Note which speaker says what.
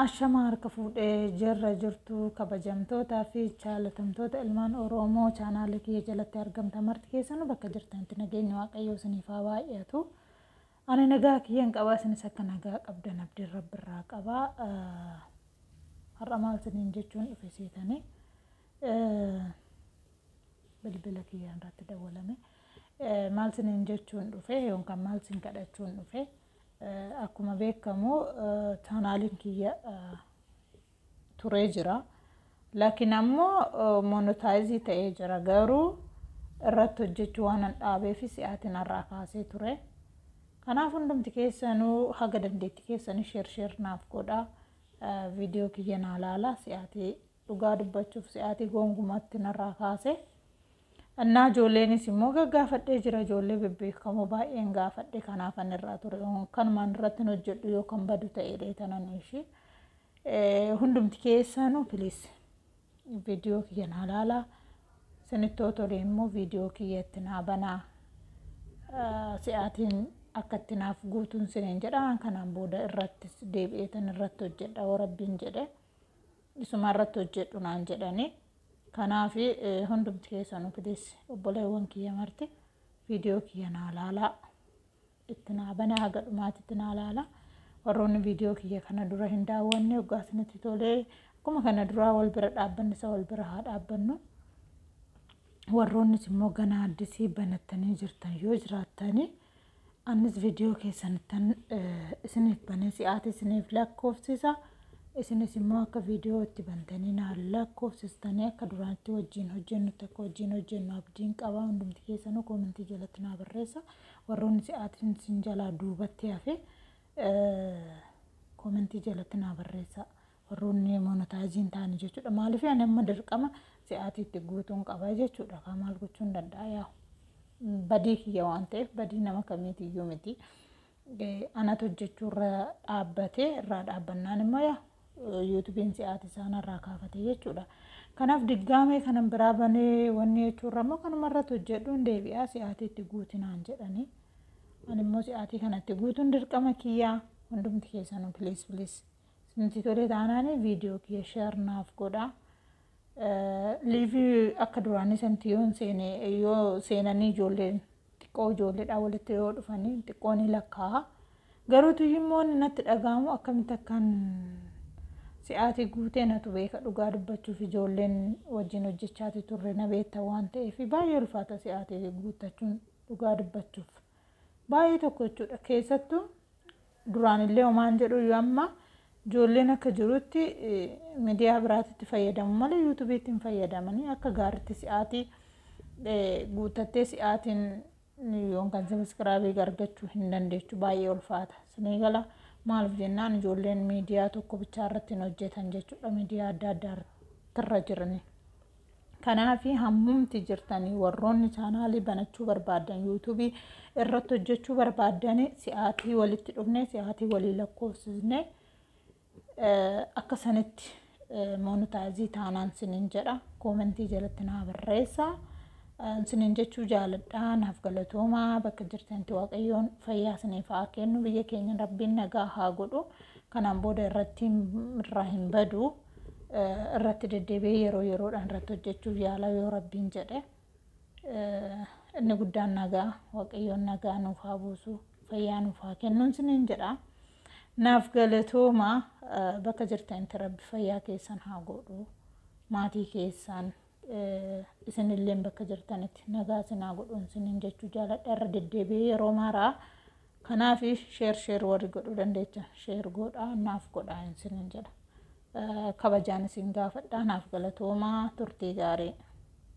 Speaker 1: Ashama harka fuudhee jirra jirtu kabajamtootaa fi jaalatamtoota ilmaan Oromoo chaanaalii kiyya jalatti argamtan marti keessanuu bakka jirtanitti nageenya Waaqayyoo isiniif haa baay'atu. Ani nagaa kiyyan qaba, isinis akka nagaa qabdan abdiin Rabbirraa qaba. Har'a maal isiniin jechuun dhufe seetanii? Bilbila kiyyaan irratti dawwalame. Maal isiniin jechuun dhufe yookaan maal isin kadhachuun dhufe? Akkuma beekamu chaanaaliin kiyya turee jira. Laakiin ammoo monetize ta'ee jira. Garuu irratti hojjechuu waan an dhaabeef si'aatiin har'aa kaasee ture. Kanaaf hundumti keessanuu haga dandeettii keessanii share share naaf godhaa. Viidiyoo kiyya naa laala. Si'aatii dhugaa dubbachuuf si'aatii goongumatti narraa kaase. Innaa ijoolleenis immoo gaggaafadhee jira. Ijoollee bebbeekamoo baay'een gaafadhe, kanaaf an irraa ture. Kanumaan irratti hin hojjedhu yoo kan badu ta'e tanan ishee. Hundumti keessanuu please viidiyoo kiyya naa laalaa. Isinitti tole immoo viidiyoo kiyya itti naa banaa. Si'aatiin akka itti naaf guutuun siniin jedha. Kanaan booda irratti deebi'eetan irratti hojjedha yoo Rabbiin jedhe. Isuma irratti hojjedhu naan jedhanii. Kanaaf hundumti keessanuu please obboleewwan kiyya marti viidiyoo kiyya naa laalaa. Itti naa banaa, haga dhumaatitti naa laalaa. Warroonni viidiyoo kiyya kana dura hin daawwanne, waggaa isinitti tolee akkuma kana duraa wal bira dhaabbanni isa wal bira haa dhaabbannu. Warroonnis immoo ganaa addisii banattanii jirtan yoo jiraattanii, anis viidiyoo keessanittan isiniif banee si'aati isiniif lakkoofsisa. Isinis immoo akka viidiyoo itti bantanii naa lakkoofsistanii akka duraatti wajjin hojjennutti akka wajjin hojjennu abdiin qaba. Hundumti keessanuu koomentii jalatti naa barreessa. Warroonni si'aatiin isin jalaa duubatti hafe koomentii jalatti naa barreessa. Warroonni monetize hin taane jechuudha. Maaliif ani amma dirqama si'aatii itti guutuun qaba jechuudha. Kaa maal gochuu hin danda'a yaa. Badii kiyya waan ta'eef, badii nama kamiitiyyuu miti. Anatu hojjechuu irra dhaabbatee, irraa dhaabbannaan immoo yaa yuutuubiin si'aatii isaan irraa kaafate jechuudha. Kanaaf diggaamee kanan biraa banee wanni jechuurra immoo kanuma irratti hojjedhuun deebi'aa si'aatii itti guutinaan jedhanii. Ani immoo si'aatii kanatti guutuun dirqama kiyyaa. Hundumti keessanuu please, please. Isinitti tolee taanaan viidiyoo kiyya share naaf godhaa. Live akka duraanii santi yoo seene, yoo seenanii ijoolleen xiqqoo ijoolleedhaa walitti yoo dhufanii xiqqoo ni lakkaa'a. Garuu immoo natti dhaga'amu akkamitti akkan si'aatii guutee natu beeka. Dhugaa dubbachuuf ijoolleen wajjin hojjechaati turre na beekta waan ta'eef, baay'ee ulfaata si'aatii guuttachuun dhugaa dubbachuuf. Baay'ee tokko jechuudha. Keessattuu duraanillee homaan jedhu yoo amma ijoolleen akka jirutti miidiyaa biraatitti fayyadamu malee yuutuubiitti hin fayyadamanii akka gaariitti si'aatii guuttattee si'aatiin yookaan subscribe argachuu hin dandeechu, baay'ee ulfaata. Sinii gala? Maaliif jennaan ijoolleen miidiyaa tokko bichaa irratti hin hojjetan jechuudha, miidiyaa adda addaa irra jirani. Kanaaf hammumti jirtanii warroonni chaanaalii banachuu barbaadan, yuutuubii irratti hojjechuu barbaadan, si'aatii walitti dhufne, si'aatii walii lakkoofsisne, akka sanitti monetize taanaan sinin jedha. Koomentii jalatti naa barreessa. Sinin jechuu jaaladhaa. Naaf galatoomaa. Bakka jirtanitti Waaqayyoon fayyaa isiniif haa kennu. Biyya keenya Rabbiin nagaa haa godhu. Kanaan booda irratti irraa hin badu. Irratti deddeebi'ee yeroo yeroodhaan irratti hojjechuuf yaala yoo Rabbiin jedhe. Inni guddaan nagaa, Waaqayyoon nagaa nuuf haa buusu, fayyaa nuuf haa kennuun sinin jedha. Naaf galatoomaa. Bakka jirtanitti Rabbi fayyaa keessan haa godhu. Maatii keessan isinilleen bakka jirtanitti nagaa isin haa godhuun isiniin jechuu jaaladha irra deddeebi'ee yeroo maraa. Kanaaf share share warri godhuu dandeechan share godhaa, naaf godhaa isiniin jedha. Kabajaan isin gaafadha. Naaf galatoomaa, turtii gaarii.